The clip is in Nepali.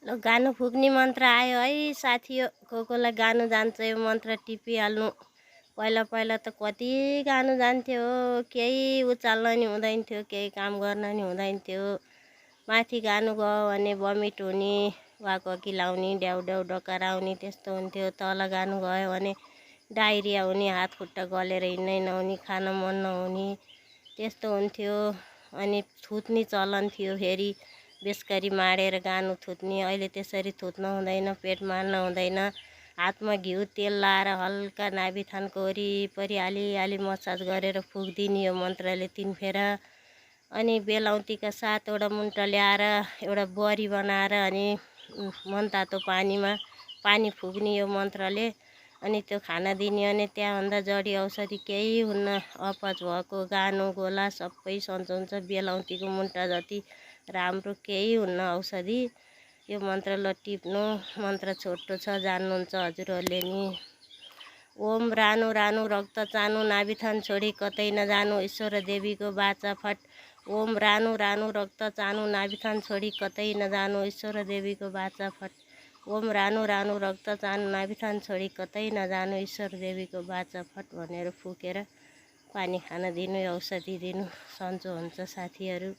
ल गानु फुक्ने मन्त्र आयो है साथी हो। कोलाई गानु जान्छ यो मन्त्र टिपिहाल्नु। पहिला पहिला त कति गानु जान्थ्यो, केही उचाल्न नि हुँदैन थियो, केही काम गर्न नि हुँदैन थियो। माथि गानु गयो भने बमिट हुने, वाकवाकी लाउने, ड्याउ ड्याउ डकार आउने त्यस्तो हुन्थ्यो। तल गानु गयो भने डाइरिया हुने, हात खुट्टा गलेर हिँड्नै नहुने, खान मन नहुने त्यस्तो हुन्थ्यो। अनि थुत्ने चलन थियो फेरि, बेसकरी माडेर गानु थुत्ने। अहिले त्यसरी थुत्न हुँदैन, पेट मार्न हुँदैन। हातमा घिउ तेल लाएर हल्का नाभि थानको वरिपरि अलि मसाज गरेर फुक्दिने यो मन्त्रले 3 फेरा। अनि बेलाउतीका 7वटा मुन्टा ल्याएर एउटा बरी बनाएर अनि मनतातो पानीमा पानी फुक्ने यो मन्त्रले। अनि त्यो खाना दिने। अनि त्यहाँभन्दा जडी औषधि केही हुन्न। अपच भएको गानु गोला सबै सन्चो हुन्छ। बेलाउतीको मुन्टा जति राम्रो केही हुन्न औषधि। यो मन्त्र ल टिप्नु। मन्त्र छोटो छ, जान्नुहुन्छ हजुरहरूले नि। ओम रानु रानु रक्त चानु, नाभिथान छोडी कतै नजानु, ईश्वर देवीको बाचा फट। ओम रानु रानु रक्त चानु, नाभिथान छोडी कतै नजानु, ईश्वर देवीको बाचा फट। ओम रानु रानु रक्त चानु, नाभिथान छोडी कतै नजानु, ईश्वर देवीको बाचा फट भनेर फुकेर पानी खान दिनु, औषधि दिनु, सन्चो हुन्छ साथीहरू।